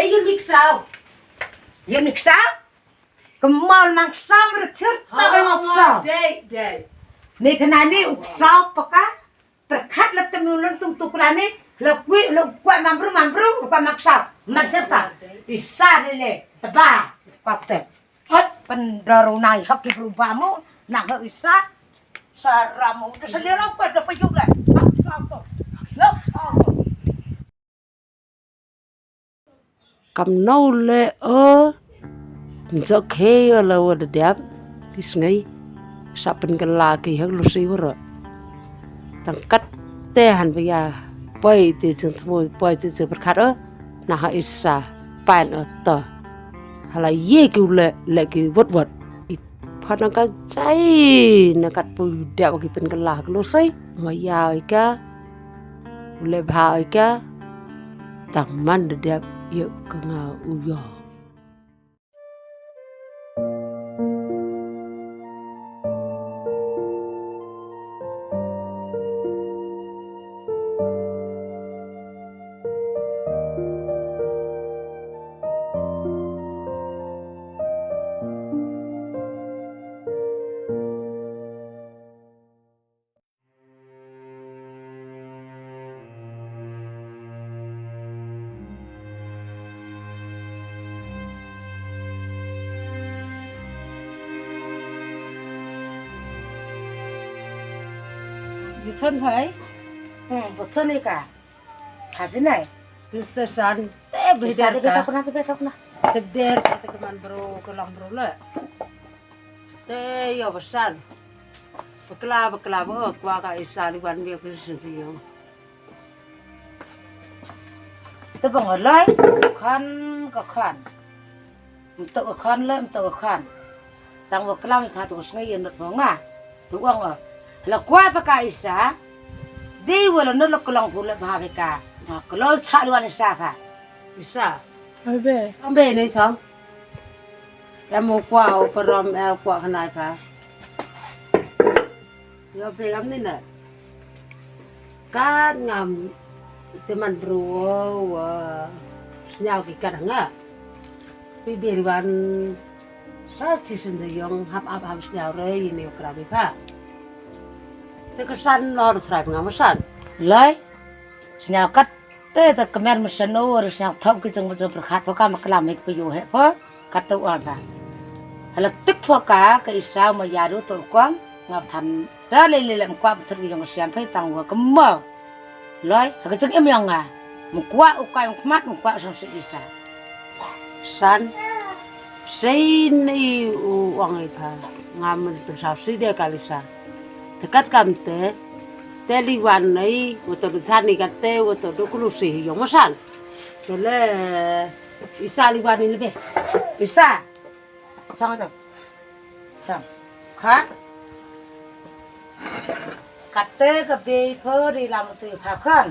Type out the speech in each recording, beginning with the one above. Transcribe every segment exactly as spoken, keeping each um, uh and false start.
Ïa mi ksaw. Ïa mi ksaw. Kemol mang ksaw, mer chir ta ba mang ksaw. Dei, dei. Me kena me u ksaw paka. Pyrkhat la tem u lon tum tu kula me. La kui, la kwa mambru, mambru, kwa mang ksaw. Mang chir ta. Isa de le. Teba. Kwa te. Hot, pen doru nai hok ki bru ba mu. Nang hok isa. Saramu. Te selir aku ada payung le. Mang ksaw tu. Mang ksaw tu. Kam nau le o. Njo khe yo la wa da diap. Ki sngai. Sa pynkylla ki hak lusi wara. Tang kat te han ba ya. Poi te jing thmu, poi te jing pyrkhat o. Na ha isa. Pain o to. Hala ye ki u le, le ki wot wot. I pha nang ka jai na kat pu diap ki pynkylla hak lusi. Ma ya o i ka. U le bha o i ka. Tang man da diap ïa ka nga u yo. Bachon bhai. Hmm, bachon ika. Haji nai. Mister San. Te beder ka. Te beder ka te ka man bro ka long bro le. Te ïa ba san. Bakla bakla ba kwa ka isa li wan bia ka sin ti ïa. Te ba nga lai khan ka khan. Mto ka khan le mto ka khan. Tang wa klam i pha tu sngi ïa not ba nga. Tu wa nga. La kwa ba ka isa. Di wa la not la klong hu le ba ha ba ka. Nga klong cha li wan isa pha. Isa. Ai be. Ang be ne chang. Ïa mo kwah u parom ïa kwah khnai pha. Ïa phi kam ni na. Kat ngam te man bru wa sñiaw ki kat nga. Pi bir wan sa chi sin de yong hap hap hap sñiaw re ini okra bi pha. Te ka san nor srai ngam san. Lai. Sñiaw kat te te kmen ma sano wa sñiaw thop ki jong ma jong pyrkhat pha ka ma klam hik pa yu he pha kat te wa pha. Hala tik pha ka ka isa ma yadu to kwam ngam than da le le lem kwam thir ki jong siam pha tang wa kemau. Loi ha ka jong im yong nga. Mkwah u kai mkhmat mkwah sang si isa. San. Sei nei u ong i pha. Ngam pynsaw si de ka lisa. Te kat kam te. Te li wan nei, wa to jan ni kat te, wa to do kulu si yong ma san. Te le isa li wan ni lebe. Isa. Sang to. Sang. Kha. Kat te ka be pho ri lam tu pha khan.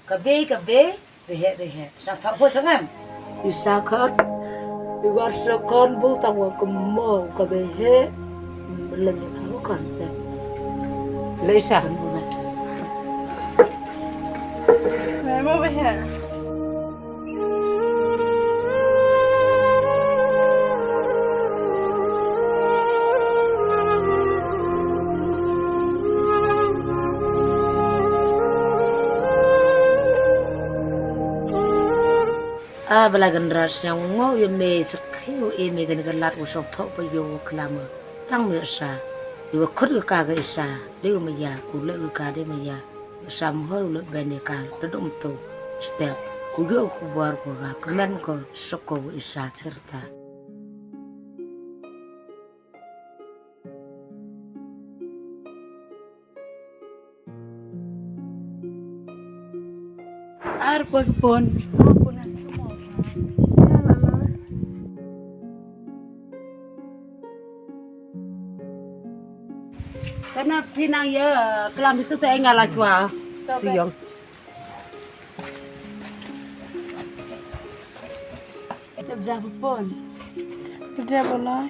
Ka be ka be. Behe, behe. Sang thok pho sangem. Isa khan. Iwar sa khan bu tang wa kemo ka behe. Leng ya khan te. Leisa. Memo behe. A bala gan rat sñiaw ngo ïa me sakhi u e me gan ka lat u song thok pa yo u klam. Tang me sa. Iwa khut u ka ga isa. De u maya u le u ka de maya. U sam hoi u le ben ka. Dadum tu. Step. U yo u kubar ko ga. Kmen ko soko u isa certa. Ar pon pon. Kana phi nang ïa klam itu te nga la chwa. Si yong. Tep ja pon. Tep ja pon lai.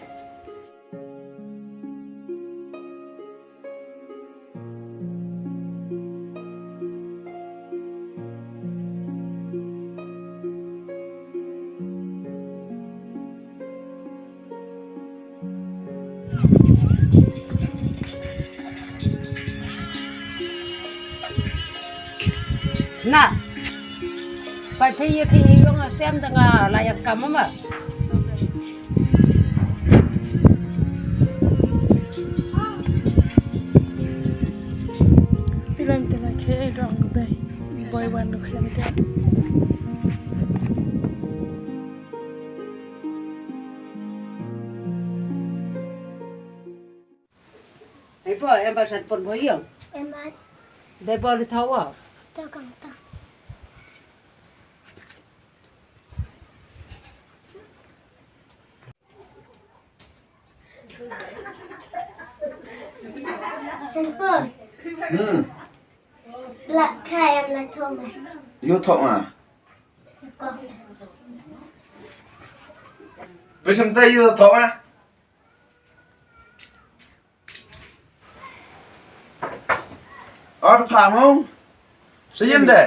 Na. Pai phi ïa ki ïong sem da nga la ïap kam ma. Bilang te na ke dong dai. Boy wan duk yang te. Ai po em ba san pon boy ïong. Em ba. Dai bol thawa. Ta kang ta. San pon. Hmm. La kha em la thoma. Ïoh thoma. Ko. Phi sam te ïoh thoma. Ar pha mo. Sa ïen de.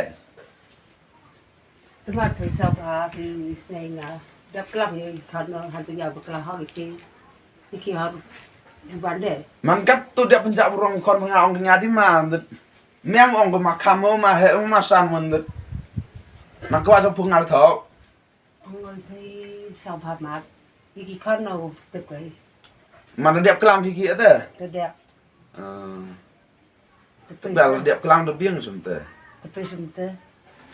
Te mat phi sa pha phi snei nga. Dap klam ïa i khan no han tu ïa ba klam ha ki. Ki ki har. Ban de. Man kat tu dap pynjah burong khon nga ong nga di ma. Mem ong ko ma kham mo ma he ong ma san mon de. Ma kwah sa pung ngar thok. Ong oi phi saw pha mat. Ïa ki khon no tep kai. Man da dep klam ki ki ate. Da dep. Ah. Tep kai. Bel da dep klam da biang sam te. Tep kai sam te.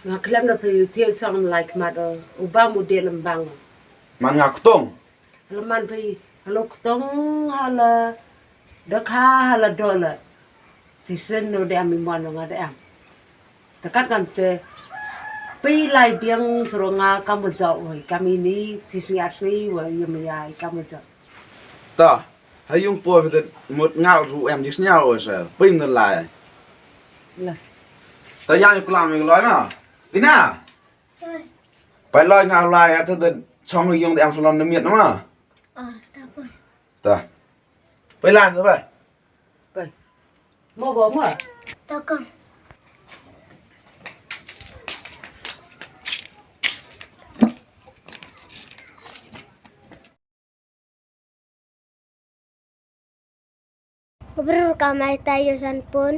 Nga klam da phi thiel song lai khmat o. U bang u de lem bang. Man nga ktong. Halo man phi, halo ktong, halo dakha, halo dola. Sisen no de ami mon nga de am. Takat kam te phi lai biang sro nga kam bo jao oi kam ini sisni asni wa yum ya kam bo jao. Ta, ha yung po phi te mut ngal ru em jisnya oi sa. Phi ne lai. La. Ta yang klam mi lai ma. Tina. Pai lai nga lai ate de chong yung de am salon ne miet na ma. Ah, ta pun. Ta. Pai lai ta pai. Pai. Mo bo mo. Ta kong. Ubrur ka mai ta ïoh san pun.